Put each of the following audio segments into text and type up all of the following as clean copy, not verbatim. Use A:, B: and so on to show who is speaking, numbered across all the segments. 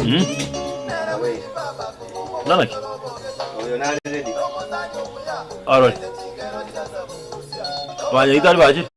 A: Mm. Nana ki? Arori. Abanyagitari bachire.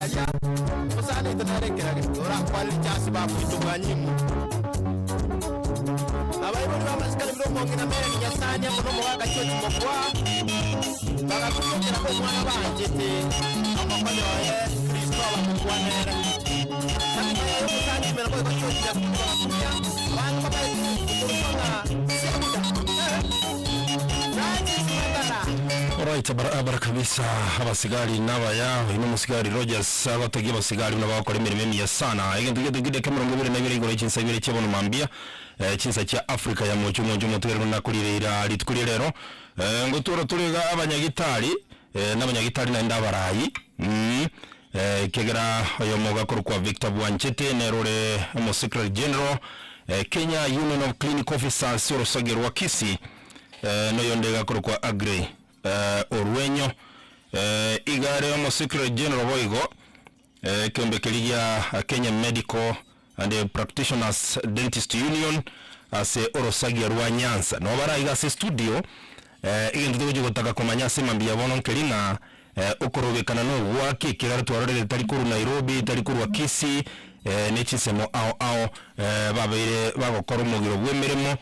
B: Aria osanete nere ekerage, orakwanire ase babuito bwanyimwe. Abaibori b'amasikani buna omong'ina Melanie Nyasani amo n'omogaka George Mokwa bagakumokera omwana banchete, omokonyi oye Kristo. Bagakwanera. Magega yaye omosanchimera boigo George Nyakundi bagakumia abanto bamaete okorokwa ng'a Sebuda. Francis Wangara.
C: Alright, barabara kabisa abasigari nabaya oyo nomosigari Rogers agotegia abasigari buna bagokora emeremo emiya sana egento gete kideka emerongo ebere na ibere igoro chinsa ibere chia bono mambia eh, chinsa chia Africa ya mocha omonche omotigarero nakorire ira rituko ria rero eh, ngotwara tore iga abanyagitari eh, nabanyagitari naende abarayi mm, eh, ekiagera oyomo gakorokwa Victor Bwanchete nere ore omo secretary general eh, Kenya Union of Clinic Officers orosage rwa Kisii eh, noyonde gakorokwa Aggrey eh, Orwenyo eh, iga are omo secretary general boigo eh, ekeombe keria gia Kenya Medical and Practitioners Dentist Union ase orosagia rwa Nyanza. Nabo bare aiga ase studio eh, egento togochia gotaka komanya ase mambia bono nkeri ng'a eh, okorobekana nogwake ekiagera twarorire tari korwa Nairobi, tari korwa Kisii eh, ne chinsemo ao ao eh, babeire bagokora omogiro bw'emeremo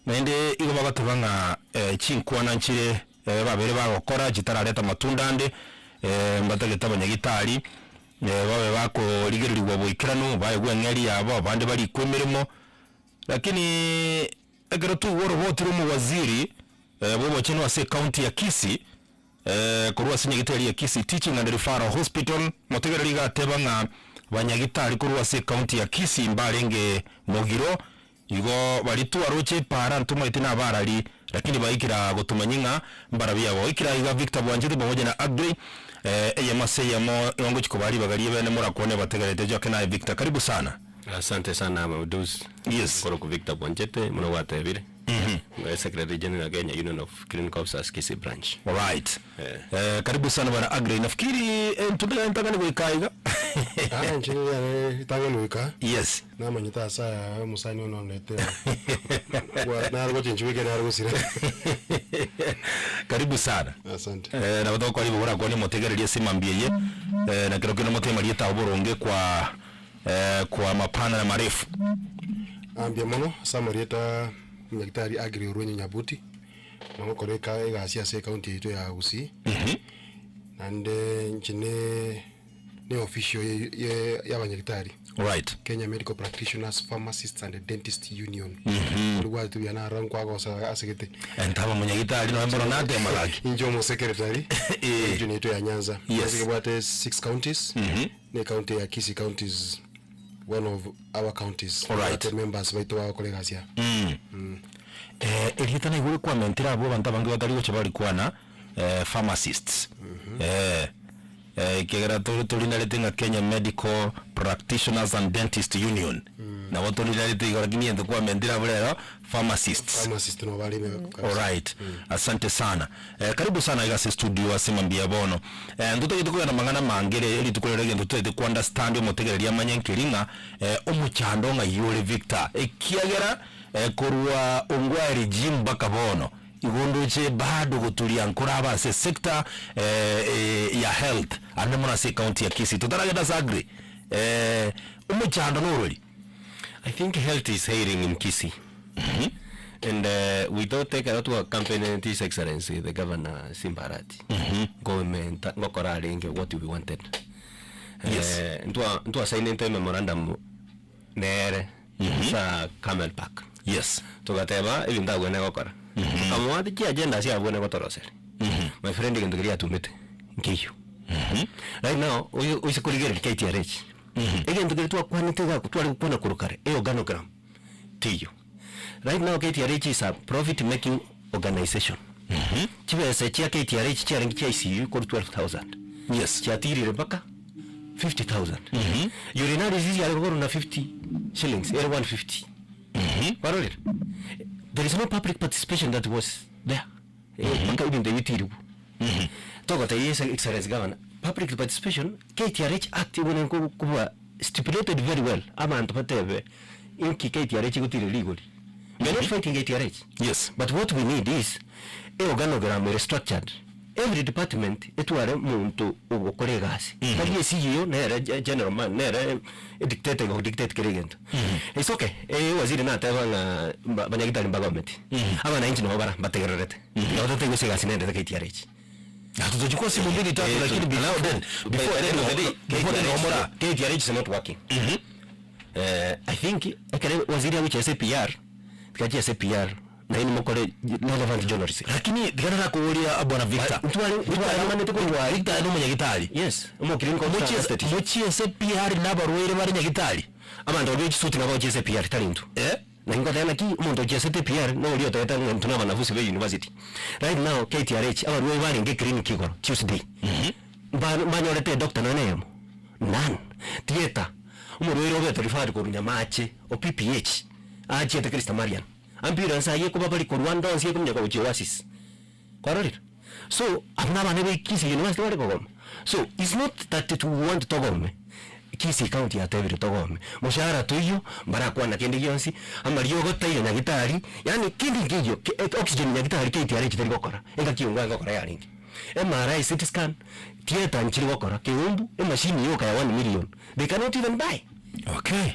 C: naende igo bagoteba ng'a eh, chinkwana nchire eh, babeire bagokora chitarareta matunda ande eh, mbatagete abanyagitari babe bakorigererigwa boikeranu, baegwe eng'eria yabo, abande barikwe emeremo. Lakini ekero twaigwa oroboti rw'omowaziri bw'obochenu ase ecounty ya Kisii, korwa ase nyagitari ya Kisii Teaching and Referral Hospital, motegereri iga ateba ng'a banyagitari korwa ase ecounty ya Kisii mbarenge mogiro Igo baria twaroche epaara ntomaete nabarari, lakini baikire aa gotomanyia ng'a mbarabwo abo. Oikire aiga Victor bwanchete pamoja na Aggrey, eh, eyemo ase eyemo igo ngochia kobaa ribaga ri'ebene morakwane bategerete Joke naye Victor. Karibu sana.
D: Asante sana Maudusi.
C: Yes.
D: Nkoroku Victor Bwanchete, buna gwatebire. Noe Secretary General Kenya Union of Clinical Officers Kisii Branch.
C: Alright.
D: Eh.
C: Eh, karibu sana bwana Aggrey. Nafikiri eh, ntunda ntang'ani goika aiga.
E: Ah, inche nigo ritang'ani goika.
C: Yes.
E: Namanyete ase aya omosani one ondete nare gochenchwa wiki nare gosira.
C: Karibu sana.
E: Asante.
C: Eh, nabo togokora ribogo orakwane omotegererie ase emambia eye eh, na kero kende omotebie marieta ao boronge kwa eh, kwa mapana na marefu.
E: Mbuya mono ase amarieta Nyagetari Aggrey Orwenyo Nyabuti, nagokora eka egasi ase ecounty yaito ya Gusii, naende inche ne ne official ye ye y'abanyagitari.
C: Alright.
E: Kenya Medical Practitioners, Pharmacists and Dentist Union. Ori gwatebia buya naro nkwagosa ase gete.
C: Entaba monyagitari nonya mbono natema gaki.
E: Inche omosekretary
C: Eh.
E: region yaito ya Nyanza.
C: Yes.
E: Ase kebwate six counties. Ne county ya Kisii county is one of our counties.
C: Alright.
E: Ebwate members baito bagokora egasi aa.
C: Eh, erieta naigure kwamentire abwo abanto abange batari gocha barikwana eh, pharmacists. Eh, eh, ekiagera tori torinarete ng'a Kenya Medical Practitioners and Dentist Union. Nabo torinarete igo lakini egento kwamentire abwo rero pharmacists.
E: Pharmacist nabo bare ime kabisa.
C: Alright. Asante sana. Eh, karibu sana iga ase studio ase mambia bono. Eh, ntotagete kogenda mang'ana mange re rituko rero egento totagete ku understand omotegereri amanye nkeri ng'a eh, omochando ng'ai ore Victor. Ekiagera eh, korwa ongwae regime mpaka bono igo ndoche bado goturia nkoraba ase sector eh, eh, ya health ande mono ase ecounty ya Kisii. Totaragenda ase agri. Eh, omochando norori.
D: I think health is ailing in Kisii. And uh, we thought ekero twa campaign His Excellency the Governor Simba Arati ngomenta ngokora arenge what we wanted.
C: Yes.
D: Eh, ntwa ntwa signete memorandum nere sa Camel Park.
C: Yes.
D: Togateba ebinto abwene gokora. Tokamoa chi agenda ase abwene gotoroseri. My friend egento keria atumete nkeiyo. Right now oyo oise korigereria KTRH. Egento keria twakwanete iga tware gokwana korwa kare eorganogram teiyo. Right now KTRH is a profit making organization. Chibesa chia KTRH chiarenge chia ICU korwa 12,000.
C: Yes.
D: Chiatirire mpaka 50,000. Urinalysis yare kokorwa na 50 shillings, ere 150. Kwarorire? There is no public participation that was there. Mpaka ebinto ebi bitirigwe. Togotebia His Excellency Governor, public participation, KTRH Act ebwenerete ko- koba stipulated very well, abanto batebe inki KTRH egotira rigori. We are not fighting KTRH.
C: Yes.
D: But what we need is eorganogram ere structured. Every department etware omonto ogokora egasi. Tari e CEO nere ge- general man nere edictate go dictate kera egento. It's okay. Eh waziri nateba ng'a ba- banyagitari mbagometi. Abananchi nabo bara mbategererete. Nabo totaigwa ase egasi nendete KTRH.
C: Na tutachukua simu mbili tatu lakini before then before then before then omora
D: KTRH is not working. Eh, I think ekere waziri agochia ase PR, tikachia ase PR, naende mokore relevant journalism.
C: Lakini tigana nakoboria bwana Victor.
D: Ntware korwa
C: Victor no munyagitari.
D: Yes, omo clinical
C: Mochie
D: officer.
C: mochie ase PR nabarwaire bare nyagitari.
D: Abanto baria chisuti nabo bagochia ase PR tari intwe.
C: Eh?
D: Na ingoteba naki omonto ochiasete PR na oria otebete ng'a intwe na abanafunsi ba university. Right now KTRH abarwaire barenge eclinic igoro Tuesday, mba mbanyorete edoctor nonya na eyemo? None. Theatre, omorwaire obete referred korwa Nyamache o PPH achiete Christ Marian, ambulance aye ekoba bari korwa ande onsi ekominyoka gochia Oasis. Kwarorire? So abwo na abana ba Kisii University bare kogoma. So it's not that we want togome, Kisii County yatebire togome, moshahara toiywo, mbarakwana kende gionsi, amariogo taiyo nyagitari, yaani kende nkeiyo, ke oxygen nyagitari KTRH teri gokora, engaki yongo egokora yarenge. MRI, CT scan, theatre nchiri gokora, Keumbu, emachine yoka ya one million, they cannot even buy.
C: Okay.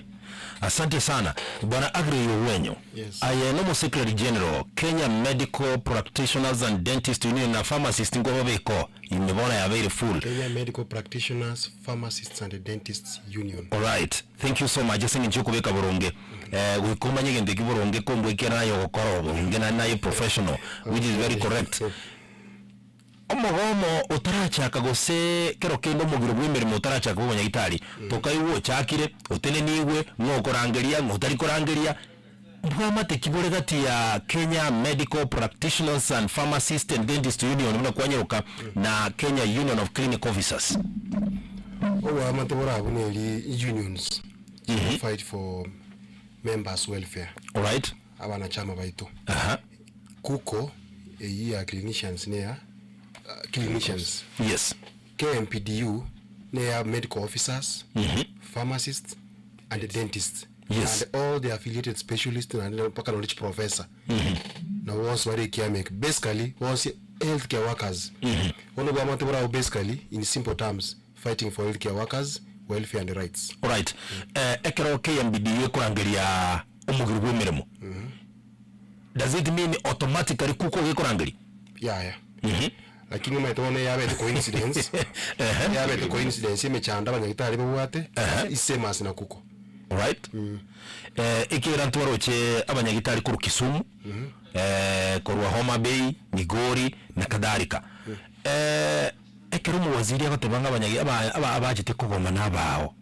C: Asante sana. Bwana Aggrey Owenyo.
E: Yes.
C: Aye nomo Secretary General, Kenya Medical Practitioners and Dentist Union na Pharmacist nkwababeko. Ime bono yabeire full.
E: Kenya Medical Practitioners, Pharmacists and Dentists Union.
C: Alright. Thank you so much ase eng'encho yokobeka boronge. Eh, goika omanye egento eki boronge kombua ekiagera naye ogokora oboronge naende naye professional which is very correct. Omogomo otarachaka gose kero kende omogiro bw'emeremo otarachaka bw'obonyagitari, tokaigwa ochakire, otenenigwe, ng'a okorangeria, ng'a otari korangeria. Mbwamate ki bore gati ya Kenya Medical Practitioners and Pharmacists and Dentists Union buna kwanyeroka na Kenya Union of Clinic Officers?
E: Oboamate bore abwo neri unions chigo fight for members welfare.
C: Alright.
E: Abanachama baito.
C: Aha.
E: Kuko eyio ya clinicians neya clinicians.
C: Yes.
E: KMPDU neya medical officers, pharmacists and dentists.
C: Yes.
E: And all the affiliated specialists naende mpaka nonye chiprofessor. Nabo bonsi bare ekiama eke. Basically bonsi healthcare workers. Bono obwamate bore abwo basically in simple terms fighting for healthcare workers welfare and rights.
C: Alright. Eh, ekero KMPDU ekorangeria omogiro bw'emeremo, does it mean automatically kuko gekorangeria?
E: Yaya. Lakini omanyete bono eyabete coincidence, eyabete coincidence emechando abanyagitari babwate, is same as na kuko.
C: Alright. Eh, ekiagera ntwaroche abanyagitari korwa Kisumu, eh, korwa Homa Bay, Migori na kadhalika. Eh, ekero omowaziri agoteba ng'a abanyagi aba aba abachete kogoma na abao,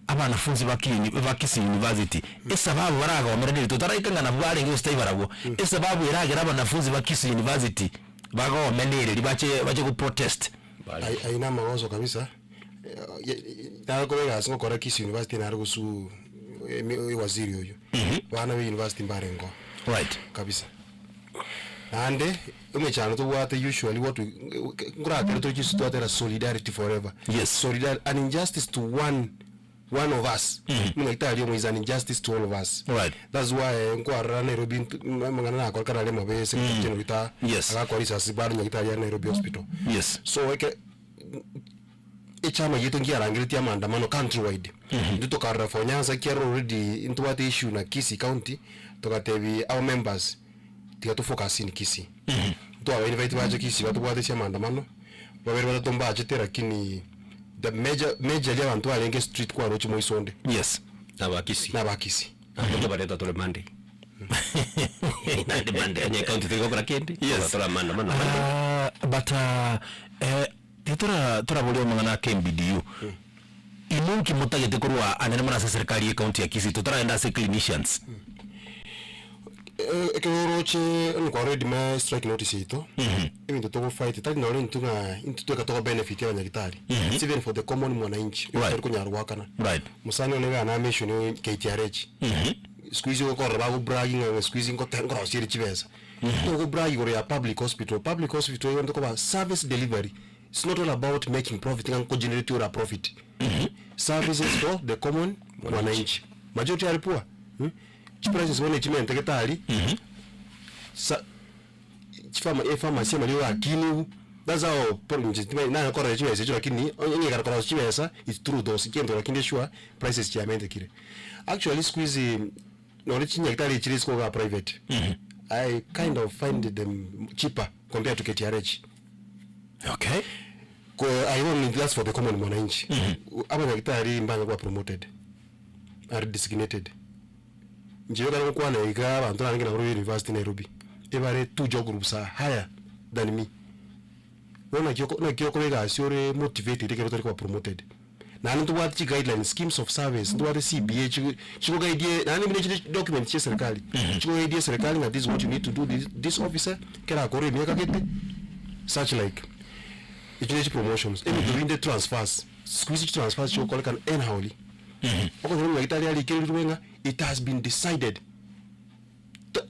C: abanafunzi ba ki ba Kisii University, esababu baragomere neri totaraika ng'a nabwo barenge gose tai barabwo, esababu eragere abanafunzi ba Kisii University bagome nereri bache bache go protest.
E: Ai ayio na amagoso kabisa, nare koba egasi ngokora Kisii University nare gosuu emi ewaziri oyio, abana ba university mbarengeo
C: Right.
E: kabisa. Naende, emechando tobwate usually what we nkoratere tore chinse twatera solidarity forever.
C: Yes.
E: Solidar an injustice to one one of us, omonyagitari omo is an injustice to all of us.
C: Right.
E: That's why nkwarora Nairobi ntu amang'ana nakorekana aria amabe ase mm. General Gita
C: Yes.
E: agakora risasi bado nyagitari ya Nairobi Hospital.
C: Yes.
E: So eke echama gieto nkiarangeretie amaandamano countrywide. Intwe tokarora for Nyanza ekiagera already ntobwate issue na Kisii County, togatebia our members tiga to focus in Kisii. Ntwaba invite bache Kisii batobwatesie amaandamano, babere batato mbachete lakini the major majorly abanto barenge street kwaroche moiso onde
C: Yes.
D: Naba Kisii.
E: naba Kisii.
D: Naende tobareta tore Monday. Naende Monday onye county tigokora kende.
C: Yes.
D: Tore maandamano Monday.
C: Ah, but ah, eh, titora toraboria amang'ana a KMPDU. Inwe nki motagete korwa anene mono ase serikali ye county ya Kisii totaragenda ase clinicians.
E: Ekero oroche onye kwa read ma strike notice yaito, ebinto togo fight tari nonye intwe ng'a intwe tweka togo benefit abanyagitari, it's even for the common mwananchi
C: Right.
E: otari konyara goakana.
C: Right.
E: Mosani one iga nameshoni KTRH, siku hizi okorora bago brag ng'a siku hizi ngote nkorosia ere chibesa, togo brag igoro ya public hospital, public hospital egento koba service delivery, it's not all about making profit ng'a nko generate ore a profit, services for the common mwananchi, majority are poor, Chiprices bono echimentegete aria, sa chifama epharmacy nario yakinigwe, that's how inche timanyeti nanye korora chibesa echio lakini onye ekero korosia chibesa it's through those egento lakini sure prices chiamentekire. Actually siku hizi nonye chinyagitari chire isiko igaa private, I kind of find them cheaper compared to KTRH.
C: Okay.
E: Ko I only that's for the common mwananchi. Abanyagitari mbange koba promoted are designated. Inche ekero ngokwana iga abanto narenge nabo university Nairobi, ebare two job groups are higher than me. Bono naki oko naki okora egasi ore motivated ekero otari koba promoted. Naende ntobwate chi guidelines, schemes of service, ntobwate CBA chigo chigoguidie naende buna chire documents chia eserikali, chigoguidie eserikali ng'a this is what you need to do, this this officer, ekero akorire emiaka gete, such like. Echio ne chipromotions, ebinto binde transfers, siku hizi chitransfers chigokorekana anyhowly. Okonyora omonyagitari arikererirwe ng'a it has been decided. Ta-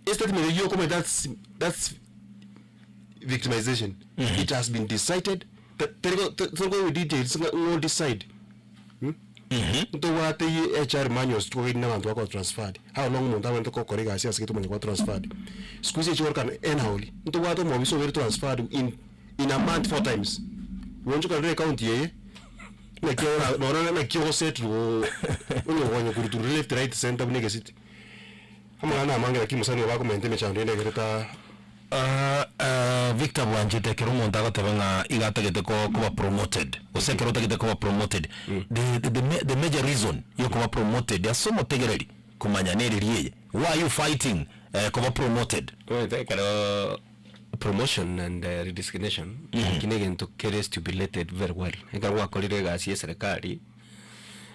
E: estatement eyio okomanya that's that's victimization. It has been decided ta- tari go- ta- tari go details ng'a ng'o decide Ntobwate HR manuals tikogaini na abanto bakoba transferred, how long omonto abwenerete gokora egasi ase gete omanye koba transferred. Siku hizi echigorekana anyhowly, ntobwate omobisa obeire transferred in in a month four times, goonchoka rero ecounty eye, naki ora nonye naki ogosettle onye gokonya koruturura left right centre buna egesiti. Amang'ana amange lakini mosani oyo bakomenta emechando ende ekero ta.
C: Victor bwanchete ekero omonto agoteba ng'a iga atagete ko koba promoted gose ekero otagete koba promoted the the the ma the major reason ya okoba promoted ase omotegereri komanya nereri eye why are you fighting koba promoted?
D: Omanyete ekero promotion and redesignation eki na egento kere stipulated very well, ekero gwakorire egasi ya eserekari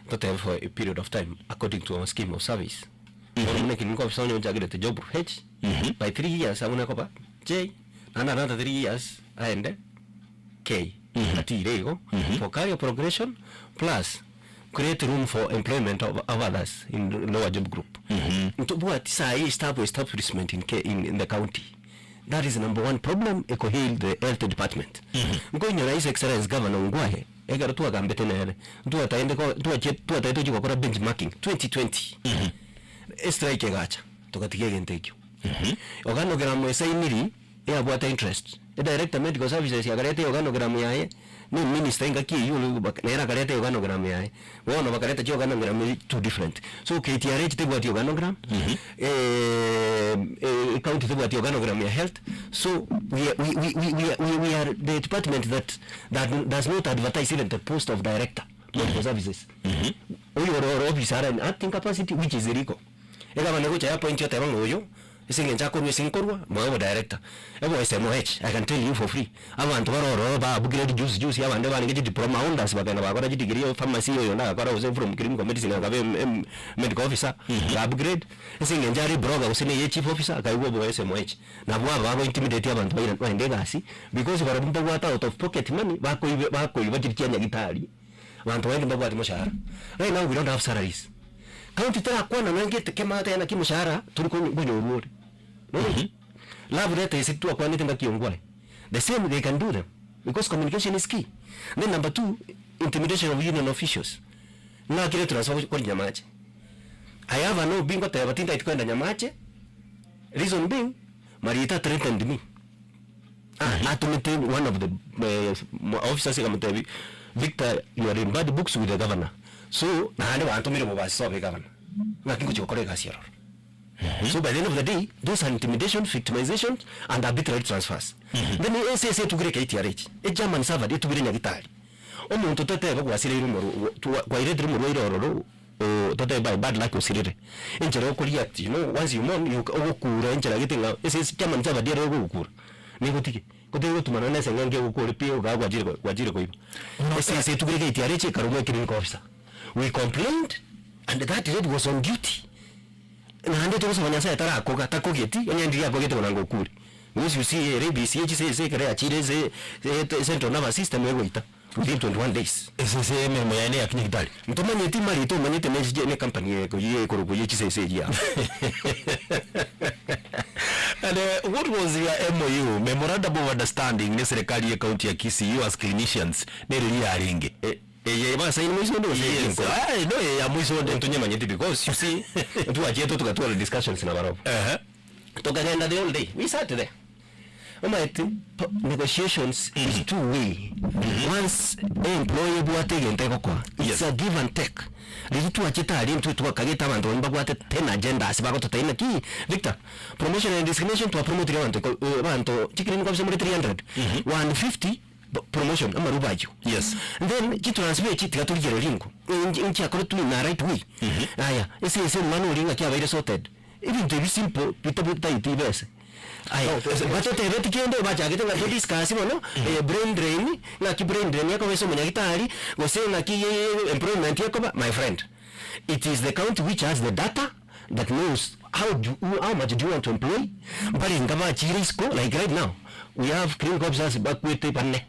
D: totebe for a period of time according to our scheme of service. Bono buna ekiringo officer onye ochakerete job H, by 3 years abune koba J, naende another 3 years aende K. Atire igo for career progression plus create room for employment of, of others in lower job group. Ntobwati sahi staff establishment in, K, in, in the county. That is number one problem ekohail the health department. Nkoinyora His Excellency Governor Ongwae ekero twagambete nere, ntwataende ko twachie twataete tochie gokora benchmarking 2020, estrike egacha togatiga egento ekio. Organogram esainiri eyabwate interest, edirector medical services akareta eorganogram yaye, na eminister engaki eywo ore baka nere akareta eorganogram yaye. Bono bakareta chiorganogram eri two different. So KTRH tebwati organogram, ecounty tebwati organogram ya health, so we are we we we we are we are the department that that does not advertise even the post of director medical services. Oyo ore ore officer are in acting capacity which is illegal. Egavana egocha ya appoint oteba ng'a oyo ase eng'encho akorwa ase nkorwa moe obodirector. Ebo SMH I can tell you for free abanto bare ororo ba upgrade juzi juzi abande barenge chidiploma holders bakagenda bagakora chidegree of pharmacy oyonde agakora gose from clinical medicine akaba em medical officer aka upgrade ase eng'encho are broker gose neye chief officer akaigwa obo SMH. Nabwo aba bago intimidate abanto baira baende egasi because barabwo mbabwate out of pocket money bakoiba bakoiba chiria chia nyagitari abanto baende mbabwati moshahara. Right now we don't have salaries. County terakwana nonye gete kemate naki moshahara tori konyo konyorwa ore. Noroche? Love letter ase twakwanete ngaki ongwae. The same they can do them because communication is key. Then number two, intimidation of union officials. Ng'akire transfer gochi kori Nyamache. I have an OB ngoteba tintaeti kogenda Nyamache, reason being, Mariita threatened me. Ah, atomete one of the officers akamotebia, Victor you are in bad books with the governor, so naende bantomire bobe ase sobe egavana, ng'aki ngochia gokora egasi ororo. So by the end of the day, those are intimidation, victimization and arbitrary transfers. Then ase ase etugire KTRH, e German servant etugire nyagitari. Omonto totebe gwasireire omorwa kwairetire omorwaire ororo oo totebe by bad luck osirire. Enchera okoreact you know once you mourn you ogokura enchera gete ng'a ase ase German servant ere egogokura negotige. Gotiga gotuma nonya na eseng'enke egokore pi iga gwachire gwachire koiba. Ase ase etugire KTRH ekaromwa eclinical officer. We complained and that lady was on duty. Naende togosaba Nyasaye tarakoga, takogeti, onye ndiria akogete bono anga okure. Because you see ere rabies ye chisese ekero yachire ase central nervous system egoita within 21 days.
C: Esese emeremo yaye neya kinyagitari.
D: Ntomanyeti marito omanyete ne ne company eye ekorokwa ye chisese eria amo.
C: And what was your MOU, Memorandum of Understanding, ne serikali ye county ya Kisii, you as clinicians, nereri yarenge?
D: Eye basaini moiso onde gose
C: Yes.
D: enkoro?
C: Aye, no eye ya moiso onde.
D: Ntonyemanyeti because you see ntwachiete togatwara discussions na barobwo.
C: Ehe.
D: Tokagenda the whole day, we sat there. Omanyete negotiations is two way. Once employee ebwate egento egokoa, it's
C: Yes.
D: a give and take. Riria twachete aria intwe twakagete abanto baria mbabwate ten agendas bagototebia naki Victor, promotion and designation twapromotire abanto iko abanto chiclinic officer more 300, 150. Promotion amaruba ayio.
C: Yes.
D: Then chitransfer echi tiga torigererie ingo nchiakoretwe in a right way. Aya ase ase omwana oria ng'aki abeire sorted. Ebinto ebi simple bitabutaeti ibese. Aya batotebeti kende bachagete ng'a to discuss bono brain drain ng'aki brain drain ekoba ase omonyagitari gose ng'aki employment ekoba my friend it is the county which has the data that knows how do how much do you want to employ mbarenga bachire isiko like right now we have clinical officers bakwete bane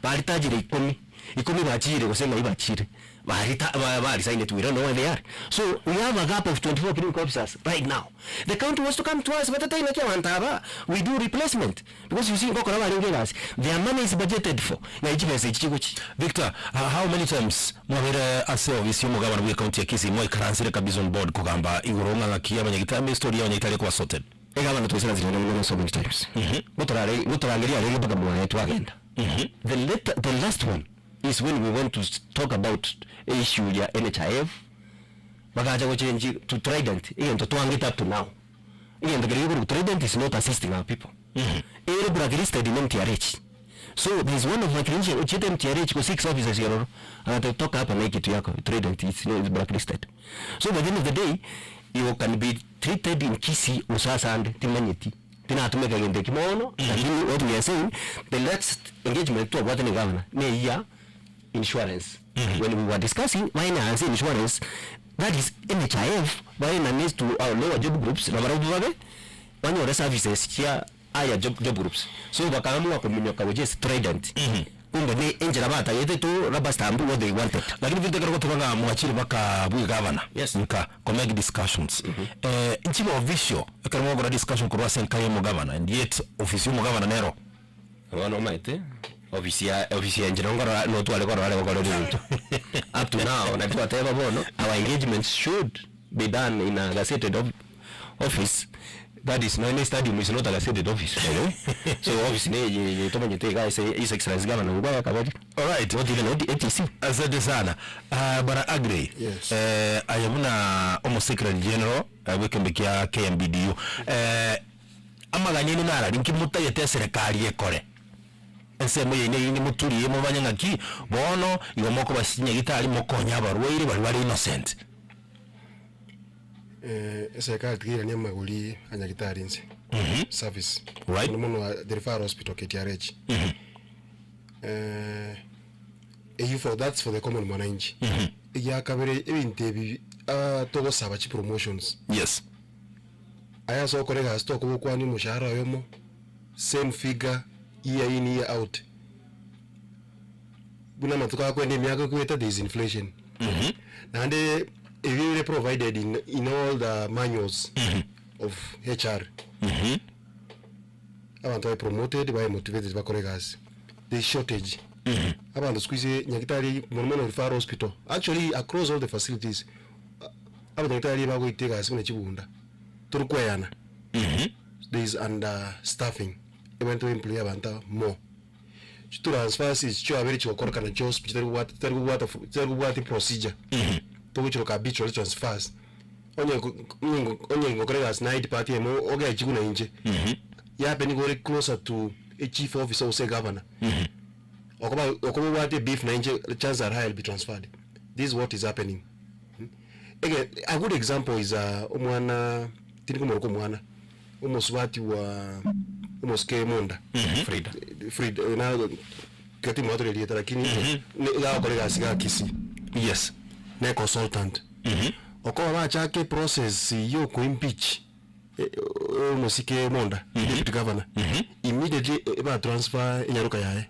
D: baritachire ikomi, ikomi bachire gose ng'ai bachire barita ba baresigneti we don't know where they are so we have a gap of 24 clinical officers right now the county was to come to us batatebia naki abanto aba we do replacement because you see ngokora barenge egasi their money is budgeted for ng'ai chibesa echi chigochi.
C: Victor, how many times Mwabeire ase ofisi y'omogabana bw'ecounty ya Kisii mwaikaransire kabisa on board kogamba igoro ng'a ng'aki abanyagitari ama estory y'abanyagitari ekoba sorted.
D: Egabana twaisaransirie naende mono so many times. Gotorare gotorangeria arenge mpaka mwaye twagenda. The later the last one is when we went to talk about issue ya NHIF bagacha gochengi to Trident egento twangete up to now. Egento keria gekorwa Trident is not assisting our people. Ere blacklisted in MTRH. So there is one of my clinician ochiete MTRH go seek services yororo agateba toka hapa na hii kitu yako Trident is no is blacklisted. So by the end of the day you can be treated in Kisii gose ase ande timanyeti tinatumeka gento eki mono lakini what we are saying the last engagement twabwate na egavana na eyia ya insurance when we were discussing baenanse insurance that is NHIF baenane to our lower job groups na barabwo babe banyore services chia aya job, job groups so bakaamua kominyoka gochia ase Trident kumbe ne enchera batagete to rubber stamp what they wanted.
C: Lakini binto ekero gotoka ng'a mwachire baka bwe gavana
D: Yes.
C: nka ko make discussions eh, nchibe official ekero mogokora discussion korwa ase enka ya omogavana and yet ofisi ya omogavana nero
D: Bono omanyete ofisi ya ofisi ya enchera nkorora notware korora are gokora ebinto up to now naki twateba bono our engagements should be done in a gazetted of office that is nonye stadium is not a gazetted office by the way so office ne eye eye tomanyete iga ase his excellency governor Ongwae akabori
C: Alright.
D: not even ATC.
C: Asante sana uh, bwana Aggrey
E: Yes.
C: eh, aye buna omo secretary general eh, bw'ekembe kia KMPDU eh, amaganya aino narari nki motagete eserekari ekore ensemo yaino eyio nimoturie momanye ng'aki bono igo mokoba chinyagitari mokonye abarwaire baria bare innocent.
E: Eserekari tiga eiranie amagori a nyagitari inse service
C: Right.
E: mono mono the referral hospital KTRH eywo for that's for the common mwananchi egiakabere ebinto ebi togosaba chipromotions
C: Yes.
E: Aya ase ogokora egasi tokoba okwania omoshahara oyomo, same figure year in year out. Buna amatuko akwenda emiaka ekweta there is inflation. Naende ebio bire provided in, in all the manuals of HR. Abanto babe promoted, babe motivated bakore egasi. There is shortage. Abanto siku hizi nyagetari mono mono referral hospital, actually across all the facilities, Abanyagitari bagoita egasi buna chibunda, tori kweyana, there is under staffing, ebwenerete ba employ abanto aba more. Chitransfers echi chiabere chigokorekana chionsi pi chitari kobwati chitari kobwata fo chitari kobwati procedure, togochiroka habitually transfers, onye ko onye ngo onye ngokora egasi naye edepart emo ogechi buna inche, yabe nigo ore closer to echief officer gose egavana, okoba okoba obwate ebeef nainche chances are high you'll be transferred. This is what is happening. Ege a good example is omwana tindi komoroka omwana, omosubati wa omosike monda
D: Frida.
E: Frida na tiga timwatore erieta lakini ne iga agokora egasi iga Kisii
C: Yes.
E: ne consultant okoba bachaka eprocess ya okoimpeach omosike monda deputy governor immediately ebatransfer enyaroka yaye.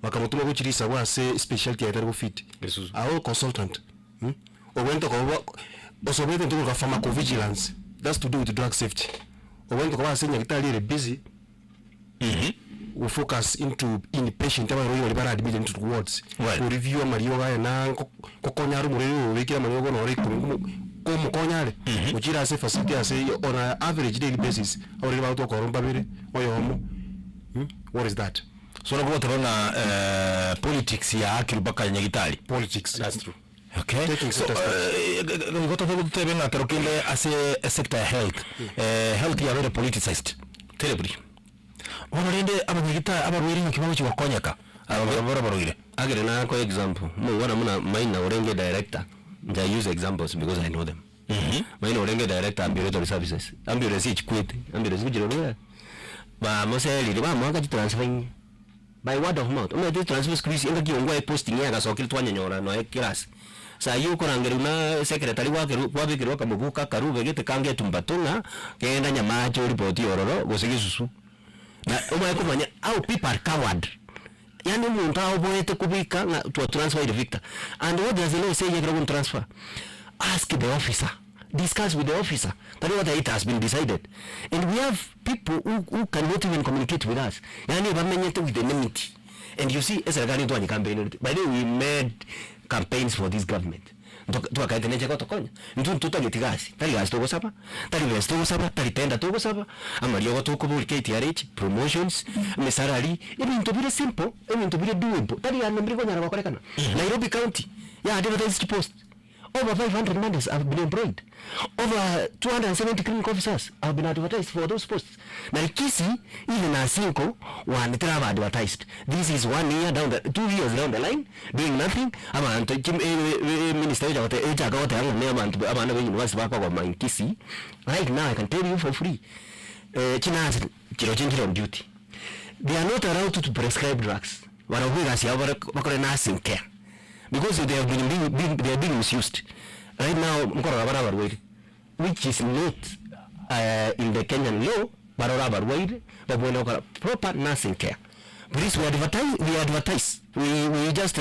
E: Bakamotoma gochia risabu ase specialty yaye tari gofit.
D: Gesusu.
E: Aye consultant mm obwenerete koba osobete egento korwa pharmacovigilance that's to do with drug safety. Obwenerete koba ase nyagetari ere busy go focus into inpatient abarwaire baria bare admitted into the wards.
C: Right.
E: Go review amariogo aye na nko kokonya are omorwaire oyo obekire amariogo noro ikomi komo komokonya are gochira ase facility ase on a average daily basis abarwaire bagotoka ororo mbabere oyomo mm what is that?
C: So nabo goteba ng'a politics yaakirwe mpaka nyagitari.
E: Politics.
D: That's true.
C: Okay.
E: Taking
C: So,
E: center stage.
C: igo totebe ng'a kero kende ase esector ya health, health yabeire politicized.
D: Terribly.
C: Bono rende abanyagitari abarwaire ng'aki bagochi gokonyeka. Aba barabwo barabaroire.
D: Agere nakoe example, omongwana buna Maina orenge director, inche I use examples because I know them. Maina orenge director ambulatory services, ambulance echikwete, ambulance ngochire orwere, bamoserire bamoaka chitransfer inye, by word of mouth, omanyete chitransfer siku hizi engaki ongwae posting yagasokire twanyenyora noe class, sai okorangerigwa na secretary gwakerwa kwabekerwa akamobuko akarube gete kange etumbato ng'a genda Nyamache oripoti ororo gose Gesusu. Na omanye komanya how people are coward. Yaani omonto aoboete kobika ng'a twa transferred Victor and what does the law say ekero ogon transfer? Ask the officer, discuss with the officer, tari goteba it has been decided. And we have people who, who cannot even communicate with us, yaani bamenyete with enmity. And you see eserekari ntwanye campaignerete, by the way we made campaigns for this government. Ntoka twakaete nenche gotokonya, intwe ntotageti gasi, tari gasi togosaba, tari besa togosaba, tari tender togosaba, amariogo tokoboria KTRH, promotions, emesalary, ebinto bire simple, ebinto bire doable, tari ande mbiri konyara gokorekana. Nairobi county ya advertise chipost, over 500 nurses have been employed, over 270 clinical officers have been advertised for those posts. Na Kisii even a single one teraba advertised. This is one year down the, 2 years down the line doing nothing. Abanto chi minister ocha gote echaka goteba ng'a ne abanto abana ba university bakogoma in Kisii. Right now I can tell you for free chinurse chirochio nchire on duty. They are not allowed to prescribe drugs. Barabwo egasi yabo bare bakore nursing care because they have been being, being, they are being misused. Right now nkorora bare abarwaire. which is not in the Kenyan law, barore abarwaire babwenerete gokora proper nursing care. Please we advertise, we advertise, we, we just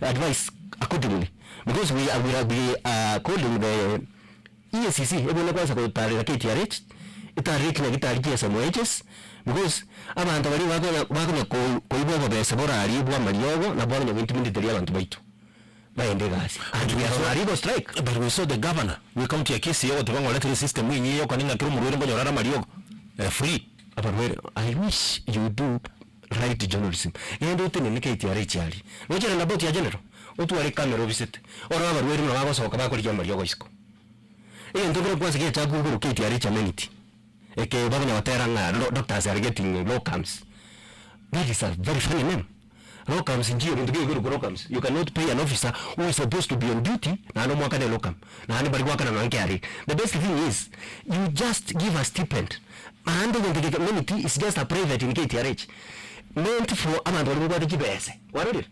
D: advise accordingly because we are, we are, we are calling the EACC ebwenerete kwansa gotarera KTRH, etarere chinyagitari chia SMHs because abanto baria bakonya bakonya koibwa obobese borariebwe bwa amariogo nabo bakonya gointimidate abanto baito. Baende egasi and we are on a legal strike.
C: But we saw the governor bwe county ya Kisii ogoteba ng'a oretire system enyia yokani ng'a kera omorwaire nkonyora are amariogo free.
D: Abarwaire I wish you do right journalism. Genda otenene KTRH aria. Roche roundabout ya General, otware ecamera obisete, orore abarwaire buna bagosoka bakorigia amariogo isiko. Egento nkere kwansa gechakwa igoro KTRH amenity, eke bakonya gotera ng'a doctors are getting locums. That is a very funny name. Locums nchiyo gento kekorokwa locums, you cannot pay an officer who is supposed to be on duty naende omwakane locum, naende mbari goakana nonya KRA. The best thing is you just give a stipend naende egento geke amenity is just a private in KTRH meant for abanto baria babwate chibese, kwarorire?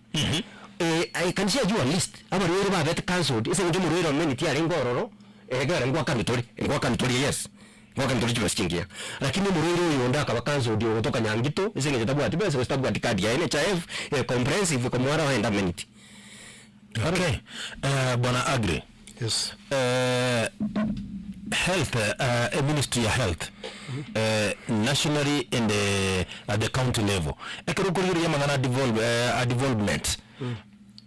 D: I can share you a list abarwaire babete cancelled ase eng'encho omorwaire amenity arenge ororo, ekero ngwakanwa tore, ngwakanwa tore yes. Ngoka ntore chibesa chingiya. Lakini omorwaire oyo onde akaba cancelled ogotoka Nyangito ase eng'encho tabwati besa gose tabwati card ya NHIF eh, comprehensive ekomoara oende amenity.
C: Okay. Eh, bwana Aggrey.
E: Yes.
C: Eh, health eh, eh, ministry ya health eh, nationally and eh, at the county level ekero okorigereria amang'ana a devolve, eh, a development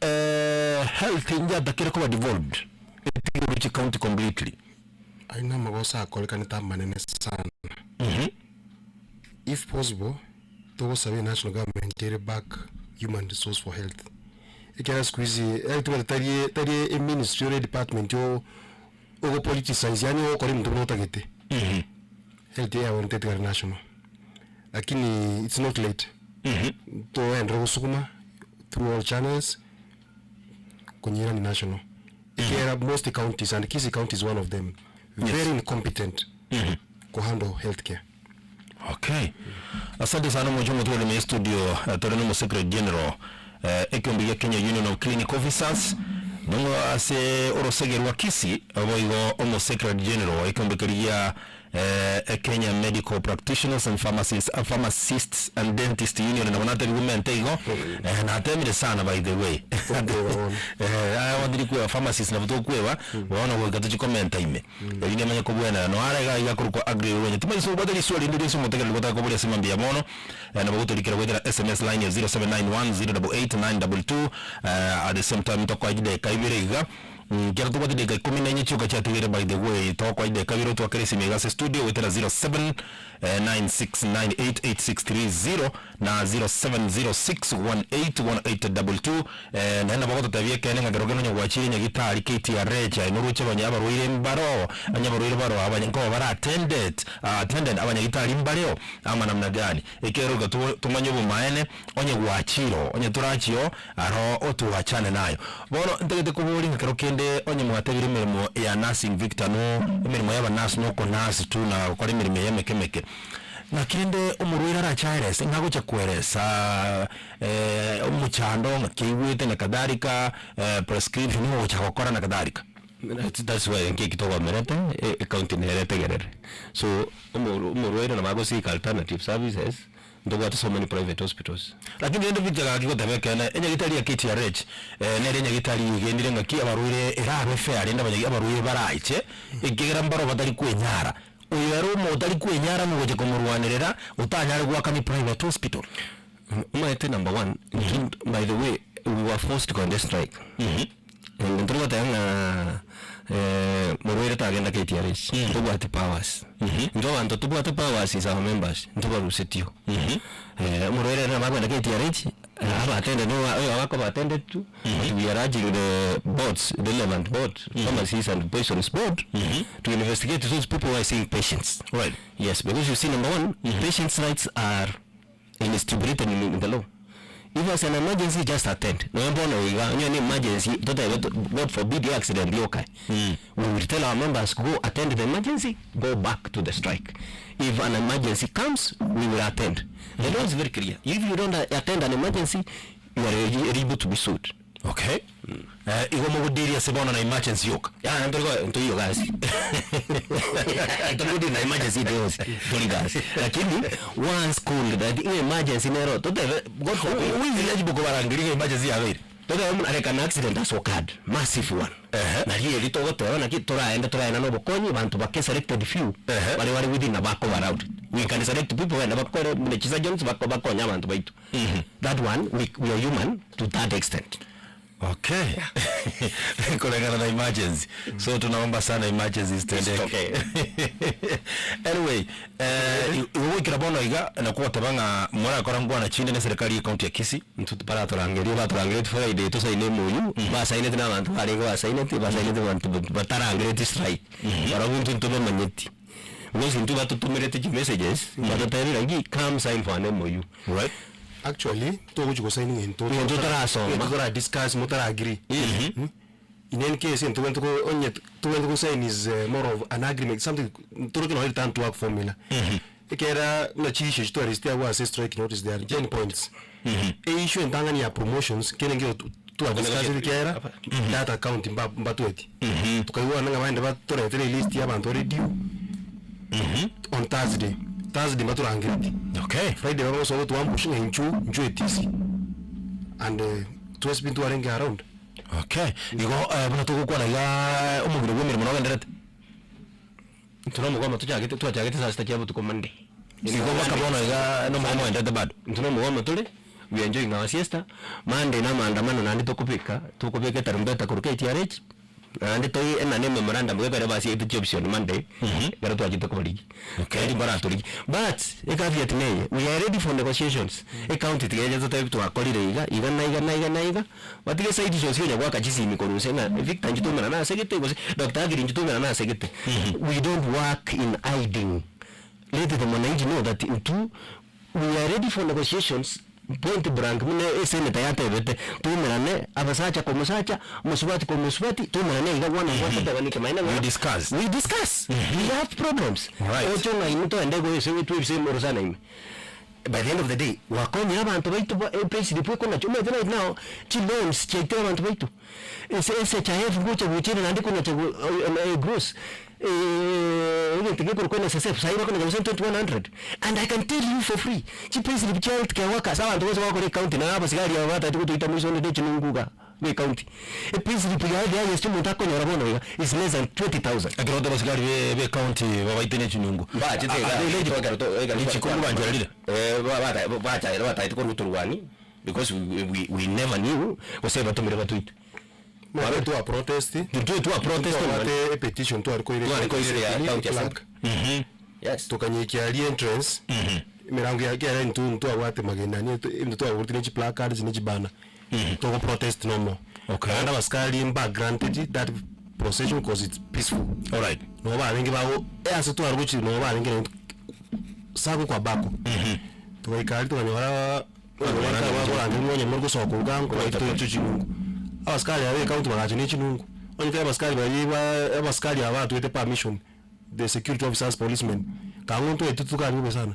C: eh, health njatakire koba devolved etige gochia county completely.
E: Ayio namagoso akorekanete amanene sana. If possible, togosaba enational government ere back human resource for health. Ekiagera siku hizi health bono tari tari eministry ore edepartment o ogopoliticize yaani ogokora ebinto buna otagete. Health eyabonete etigare national. Lakini it's not late. Toenderere gosukuma through all channels konyirani national. Ekiagera most counties and Kisii county is one of them very incompetent ko handle health care.
C: Okay. Asante sana mwancho motware me studio eh, tore no Secretary General eh, ekiombe gia Kenya Union of Clinic Officers nongo ase orosege rwa Kisii oboigo omo Secretary General ekiombe keria gia eh, Kenya Medical Practitioners and Pharmacists, uh, Pharmacists and Dentist Union nabo natebiwe mente igo eh, natemire sana by the way eh, aya wandiri kweba pharmacist nabo tokweba bono goika tochikomenta ime erio nimanye kobwenera no are iga iga korokwa agree rwenye timaiso obwate riswali rinde rionsi omotegereri gotaka koboria ase mambia bono eh, nabo gotorikera goetera sms line ya 0791 088 922 eh, at the same time tokoa chidakika ibere iga. Ekero tobwate dakika ikomi na enye chioka chiatigaire by the way, tokoa edakika ibere otwakere esimi iga ase studio goetera 07 96988630 na 0706181822 eh, naende nabo ogototebia ekeene ng'a kero kende onye gwachire nyagitari KTRH aye noroche abanya abarwaire mbaro onye abarwaire baro abanya nkoba bare attended attended abanyagitari mbareo ama namna gani ekero iga to tomanye obomaene onye gwachire oo onye torachie oo aro otwachane nayo. Bono ntagete koboria ng'a kero kende onye mwatebire emeremo ya nursing Victor no emeremo ya abanurse na okonurse tu na gokora emeremo eye emeke emeke, naki rende omorwaire arache aerese ng'a agocha koeresa omochando ng'aki aigwete na kadhalika prescription nigo ogocha gokora na kadhalika.
D: That's why nki eki togomerete ecounty nere etegerere so omorwaire nabo agoseek alternative services. Ntobwate so many private hospitals.
C: Lakini rende Victor gaki goteba ekeene, enyagitari ya KTRH nere enyagitari yegenire ng'aki abarwaire erabe fair rende abanyagi abarwaire baraiche ekiagera mbaro batari kwenyara. Oyo ere omo otari kwenyara ng'a ogocha komorwanerera otanyare goakania private hospital.
D: Omanyete number one, intwe by the way we were forced to go on the strike. And ntori goteba ng'a morwaire tagenda KTRH, ntobwati powers. Intwe abanto tobwate powers is our members, ntobarusetio. Omorwaire ere nabo akogenda KTRH, abe attended no oyo abakoba attended to, but we are urging the boards, the relevant board, pharmacies and poisons board, to investigate those people who are seeing patients.
C: Right.
D: Yes, because you see number one, patients' rights are in stipulated in the law. If there's an emergency just attend. Nonya bono iga onye ne emergency totebe God forbid accident yoka. We will tell our members go attend the emergency, go back to the strike. If an emergency comes, we will attend. The law is very clear. If you don't attend an emergency, you are eligible to be sued.
C: Okay. Igo mogodeal ase bono na emergency yoka.
D: Yaya ntori go ntoiyo gasi. Ntori godeal na emergency ende yonsi tori gasi. Lakini once called that ng'a emergency nero totebe God forbid.
C: Who is eligible kobarangeria ng'a emergency yabeire?
D: Totebe buna like an accident has occurred, massive one.
C: Ehe.
D: Nari eri togoteba naki toraende toraenane obokonyi abanto bake selected few
C: Ehe.
D: baria bare within na bakoba allowed. We can select people bende bakore buna chisurgeons bako bakonye abanto baito. That one we, we are human to that extent.
C: Okay. Kulingana na emergency. So tunaomba sana emergency zitendeke. Anyway, eh igo goikera bono iga nakogoteba ng'a morakora ngwana chinde ne serikali ye county ya Kisii.
D: Intwe baratorangeria batorangeretie Friday tosaine MOU, basainete na abanto barenge basainete, basainete abanto batarangereti strike. Barabwo intwe ntobamanyeti. Because intwe batotomerete chimessages, batotebire ng'i come sign for an MOU.
C: Right.
E: Actually, togochi gosaini ng'ento
D: Ng'ento otarasoma.
E: ng'ento tora discuss motara agree. Mm. In any case, ntobwenerete ko onye tobwenerete gosign is more of an agreement, something toroche nonye return to work formula. Ekera buna chiissue echio twaresete abwo ase strike notice there are 10 points. Eissue entang'ani ya promotions kende nkero twadiscussete ekiagera data account mba mbatueti. Tokaigwana ng'a baende batoretere elist ya abanto bare due on Thursday, Thursday mbatorangereti.
C: Okay.
E: Friday bagosoa gotoambush ng'a inchuo inchuo etisi and twensi pi ntwarenge around.
C: Okay. Igo eh, buna togokwana igaa omobere bwa emeremo nogenderete.
D: Intwe nomogomo tochagete twachagete saa sita chia botuko Monday.
C: Igo mpaka bono iga nomogomo ogenderete bado.
D: Intwe nomogomo tore, we are enjoying our siesta, Monday na amaandamano naende tokobeka, tokobeka etarumbeta korwa KTRH, naende toi enane ememorandum gekogera basiegete chioption Monday, ekero twachete kobarigia.
C: Okay.
D: Naende mbaratorigie. But, ecaveat neye, we are ready for negotiations, ecounty tiga eche totebi twakorire iga, iga na iga na iga na iga, Batige side chionsi onya goaka chisimi korwa inse ng'a Victor inche twaumerana ase gete gose Doctor Aggrey inche twaumerana ase gete. We don't work in hiding. Let the mwananchi know that intwe we are ready for negotiations point blank buna esenator yatebete twaumerane abasacha kwa omosacha, omosubati kwa omosubati twaumerane iga one on one totebane ekemanyererio
C: We
D: ng'a
C: discuss.
D: we discuss. We have problems.
C: Right.
D: Oche ng'a inwe toende goese twebise orosana ime. By the end of the day gwakonyire abanto baito ba epayslip ekonacha omanyete right now chiloans chiaitire abanto baito ase SHIF gocha gochire naende ekonacha go gross egento gekorokwa NSSF sahi bakonacha gose 2100 and I can tell you for free chipayslip chia health care workers abanto bonsi bagokora ecounty na abasigari aba batagete gotoita moiso onde ne chinungu igaa bwa ecounty epayslip yaye the highest omonto akonyora bono iga is less than 20000.
C: Ekero gote abasigari be be county babaite ne chinyungu.
D: Mbachete iga,
C: Ah, ah,
D: ekero to- ekero
C: Richiko mbanchorerire.
D: Eh, ba- bata- bacha- batagete korwa torwani because we, we, we never knew gose batomire batoite.
E: Mara twa protest.
C: Ntwe twa protest
E: Twabwate petition tware koira
D: Tware koirera ya county
E: clerk.
D: assembly. Yes.
E: Tukanyikia aria entrance. Emirango ya kiare intwe ntwabwate magena ni ebinto twagorete ne chiplacards ne chibanner. Togo protest no more.
C: Okay.
E: Naende abasikari mba granted that procession cause it's peaceful.
C: Alright.
E: Nabo barenge bago ase tware gochia nabo barenge naintwe sako kwa bako. Togaika aria tokanyora bakorangeria onye more gosoka iga nkobaita intwe chinungu. Abasikari aba be county bagacha ne chinungu. Onye tari abasikari baria ba abasikari aba batwete permission the security officers policemen kang'o ntwaetwe tokare bobe sana.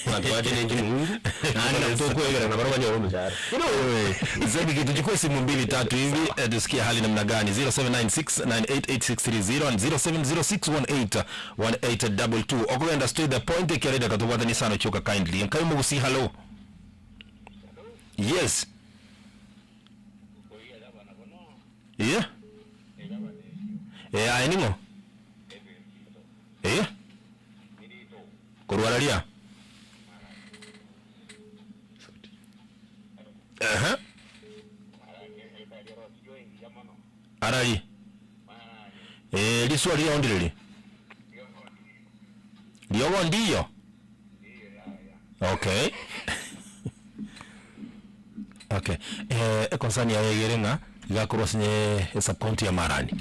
D: Abanto bache ne chinungu naende nabo tokoegera nabo banyore omochara.
C: Zedi kitu chukue simu mbili tatu hivi eh, tusikie hali namna gani 0796988630 and 0706181822 okugenda straight the point ekereda katubwatani sana choka kindly nkai mugusi hello yes yeah eh aye ning'o eh korwararia Ehe. Arari. Eh, liswa liondireri. Liogo ndiyo. Okay. Okay. Eh, ekonsani yaye egere ng'a igakorwa ase esubcounty ya Marani.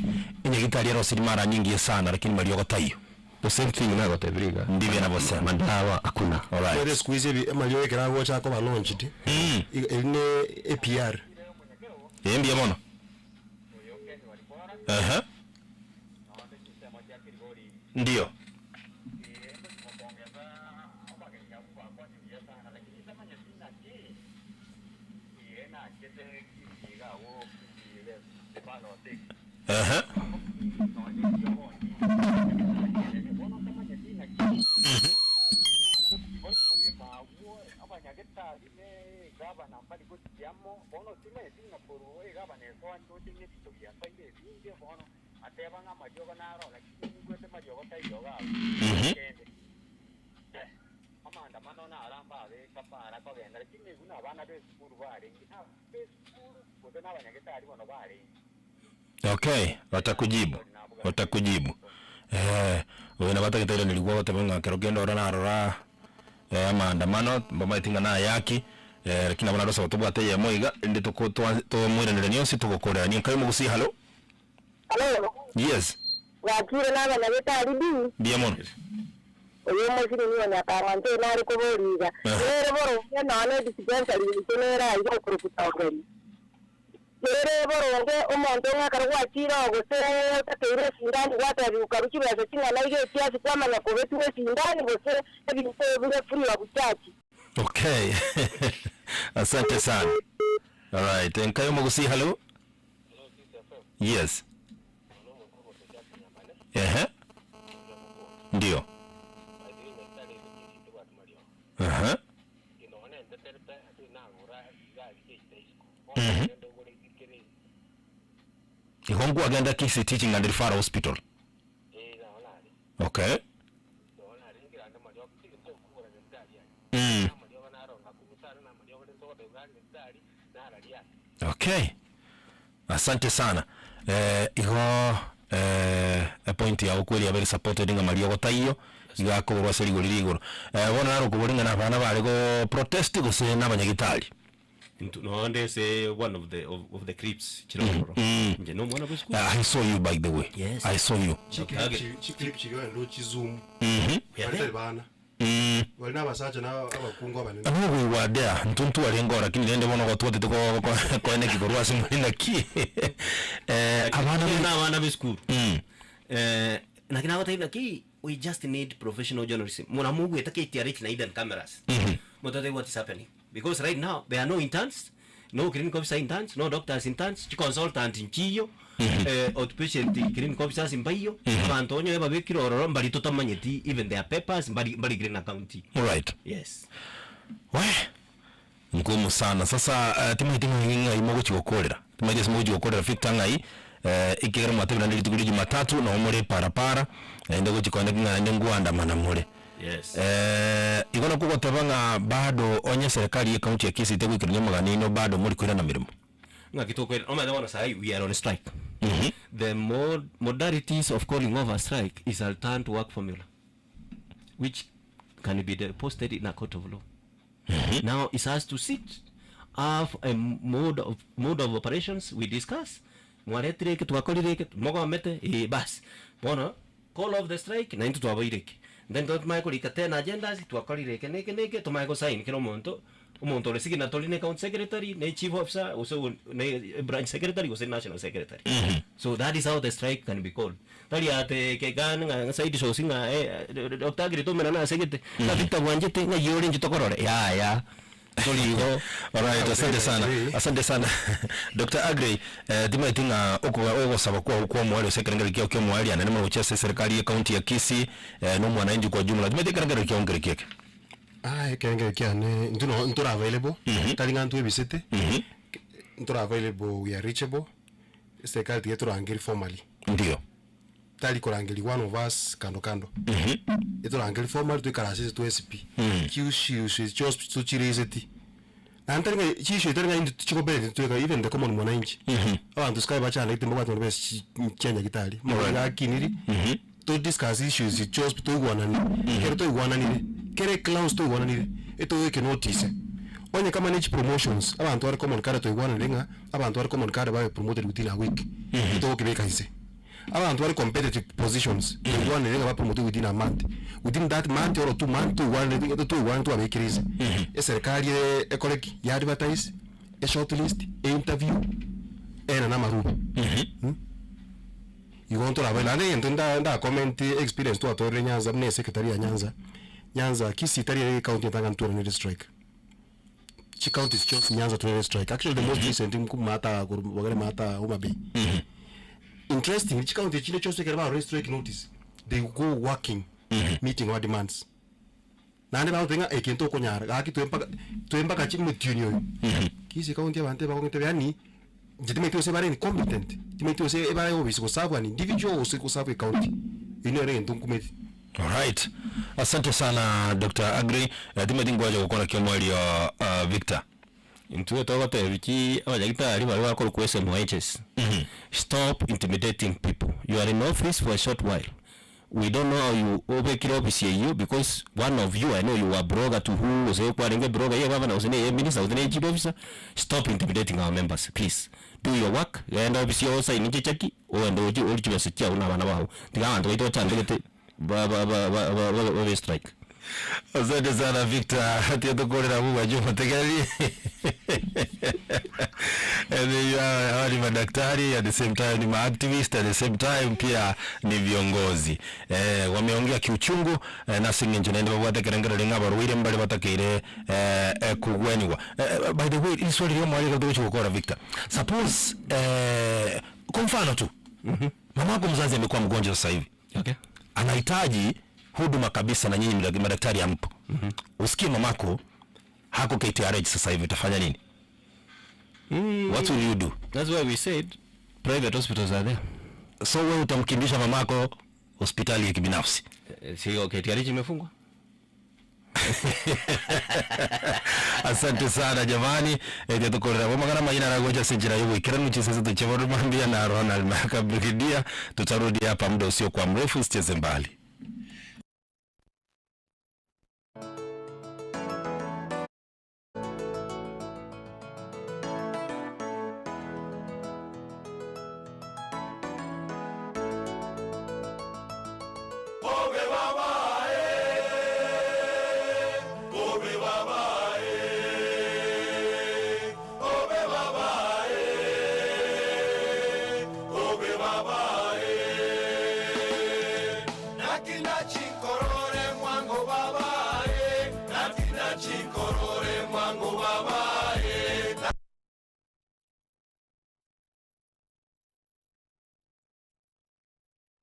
C: Enyagitari erosiri Marani engiya sana lakini mariogo taiyo.
D: The same thing nagotebire iga.
C: Ndibia nabo sema.
D: Madawa hakuna.
C: Alright.
E: Ere siku hizi ebi amariogo ekero agocha akoba launched, iga eri ne APR.
C: Eh, mbuya mono. Ehe. Ndio. Ehe. Mhm. Okay, watakujibu watakujibu eh oyo nabo atagete nirigwa goteba ng'a kero kende ora narora eh, amaandamano mbamaeti ng'a nayaki eh, lakini nabo narosaba tobwate eyemo iga rende toko twa tomoiraneria onsi togokorerania nkai mogusi hallo
F: Hello,
C: yes
F: gwakire na abanyagĩtarĩ bi
C: mbuya mono
F: oyo omosiri nigo nyakang'anto nare koboriga
C: Eh.
F: nere boronge nonye dispensary yaito nere aiga okorokutongeri nere boronge omonto ng'a ekero gwachire oo gose otakeire esindani gwatebiwa karu chibesa ching'ana iga ekiasi kwamanya kobetwa esindani gose ebinto bire free of charge.
C: Okay asante sana alright enkai omogusi hallo yes ehe ndio Aha. Mhm. Igo nkwagenda Kisii Teaching and Referral Hospital. Okay. Mm. Okay. Asante sana. Eh, igo eh, epoint yago kweri yabere supported ng'a mariogo taiyo iga akoborwa ase rigori rigoro. Eh, bono naro okobori ng'a na abana bare go protest gose na abanyagitari.
D: Intwe nonde ase one of the of, of the clips chire ororo. Inche na omwana bwe esukuru.
C: I saw you by the way.
D: Yes.
C: I saw you.
D: Dr.
E: Chiclip chiria ogenda ochizoom
C: Mhm.
E: bari tari bana
C: Mm.
E: bari na abasacha na abakungu abanene.
C: Abwo we were there intwe ntwarenge oo lakini rende bono gotwatete ko- ko- koeneki korwa ase more naki eh, abana
D: Inche
C: be-
D: na abana b'esukuru.
C: Mm.
D: Eh, naki nagotebia naki we just need professional journalism. Muna mogweta KTRH na Eden cameras. Mototebi what is happening. Because right now there are no interns, no clinical officer interns, no doctors interns, chiconsultant nchiyo, eh, outpatient clinical officers mbaiyo, abanto onye babekire ororo mbari totamanyeti even their papers mbari mbarigire na county.
C: Alright.
D: Yes.
C: We ngumu sana sasa uh, timaiti ng'ai ng'ai mogochi gokorera timaiti ase mogochi gokorera Victor ng'ai eh, ekegera mwatebire naende rituko ria jumatatu nabo more parapara naende gochi kone ng'a naende ngwandamana more
D: Yes.
C: eh, igo nakwo goteba ng'a bado onye serikali ye county ya Kisii tegoikerania omogano oino bado mori koirana mirimo.
D: Ng'aki tokoirana, omanyete bono saii we are on strike. The mod modalities of calling off a strike is a return to work formula which can be deposited in a court of law. Now it's us to sit, have a mode of mode of operations we discuss, mwaretire eke twakorire eke, mogomete eh bas. Bono call off the strike na intwe twaboire eke. Then totomanye korika ten agendas twakorire eke na eke na eke tomanye gosign kera omonto, omonto ore signatory ne county secretary, ne chief officer gose ne branch secretary gose national secretary. So that is how the strike can be called. Tari ate kegani ng'a side source ng'a eh, Doctor Aggrey tomerane ase gete, ng'a Victor bwanchete ng'a eyio ore inche tokorore, yaya, tori igo.
C: Alright, asante sana. Asante sana. Dr. Aggrey, eh, timaeti ng'a okoga ogosaba kwao kwa omoerio ase ekerengererio kiao kia omoerio ane nemo gochia ase eserikari ye county ya Kisii eh, na omwananchi kwa jumla. Timaeti ekerengererio kiao nkere kieke.
E: Ah, ekerengerio kiane intwe no ntore available, tari ng'a ntwebisete, ntore available we are reachable, Eserikari tiga etorangerie formally.
C: Ndio.
E: Tari korangeria one of us kando kando. Etorangerie formally toikaranse ase twensi pi. Chiusiusi chionsi pi tochireseti. Naende tari ng'a chiissue tari ng'a intwe tichikobenefit intwe tweka even the common mwananchi. Abanto sikae bachandegete mbabwate nonya besa chi chia nyagetari. Amang'ana iga akiniri, to discuss issues chionsi pi toigwanane. Ekero twaigwananire, kera eclause twaigwananire, etogoike notice. Onye kama ne chipromotions, abanto bare common kare twaigwananire ng'a. Abanto bare common kare babe promoted within a week, titogokebeka inse. Abanto bare competitive positions, toigwanere ng'a bapromote within a month. Within that month or 2 month toigwanere toigwanere twabekire inse. Eserikari ekore ki? Ya advertise, e shortlist, e interview, eenane amarube. Igo ntorabae naende egento nda ndakomenti experience twatorire Nyanza buna esecretary ya Nyanza, Nyanza Kisii tari ere ecounty entang'ani twaranire strike. Chicounties chionsi Nyanza tore strike. Actually the most recent maata korwa maata Homa Bay. Interesting chicounty chinde chionsi ekero barure strike notice they go working meeting our demands. Naende bagoteba ng'a eke ntokonyara gaki toe mpaka toe mpaka chimotienyi oyo. Kisii county abanto ebakong'ete yaani inche timanyeti gose bare incompetent, timanyeti gose ebare ofisi goserve an individual gose goserve ecounty. Eyio nero egento nkumeti.
C: Alright. Asante sana Doctor Aggrey. Eh, timanyeti nkwacha gokwana ki omoerio uh, Victor.
D: Intwe togotebia ki abanyagitari baria bakorokwa SMHs, stop intimidating people, you are in office for a short while, we don't know how you obekire office eyio because one of you I know you were broga to who gose kwarenge broga ye gavana gose neye minister gose neye chief officer, stop intimidating our members please, do your work, genda office osaine chicheki. Ogende oche orie chibesa chiao na abana bao, tiga abanto baito bachandegete ba ba ba ba ba ba babe strike.
C: Asante sana Victor, tiga tokorera abwo bwanche omotegereri. Yaani hawa ni madaktari at the same time ni maactivist at the same time pia ni viongozi eh, wameongea kiuchungu eh, nase eng'encho naende babwate ekerengererio ng'a abarwaire mbare batakeire eh, eh, kogwenigwa eh, eh, by the way riswali ria omwariga togochi gokora Victor suppose eh, kwa mfano tu mamako mzazi amekuwa mgonjwa sasa hivi
D: Okay.
C: anahitaji huduma kabisa na nyinyi madaktari hampo usikie mamako hako KTRH sasa hivi utafanya nini what will you do
D: That's why we said private hospitals are there.
C: so wewe utamkimbisha mamako hospitali ya kibinafsi
D: Eh, Si KTRH imefungwa?
C: Asante sana jamani eh, tukorera bo magana mayina aragocha sinjira yogoikeranu chisese tucheboro mambia na Ronald Maka Brigidia tutarudi hapa muda usio kwa mrefu usicheze mbali.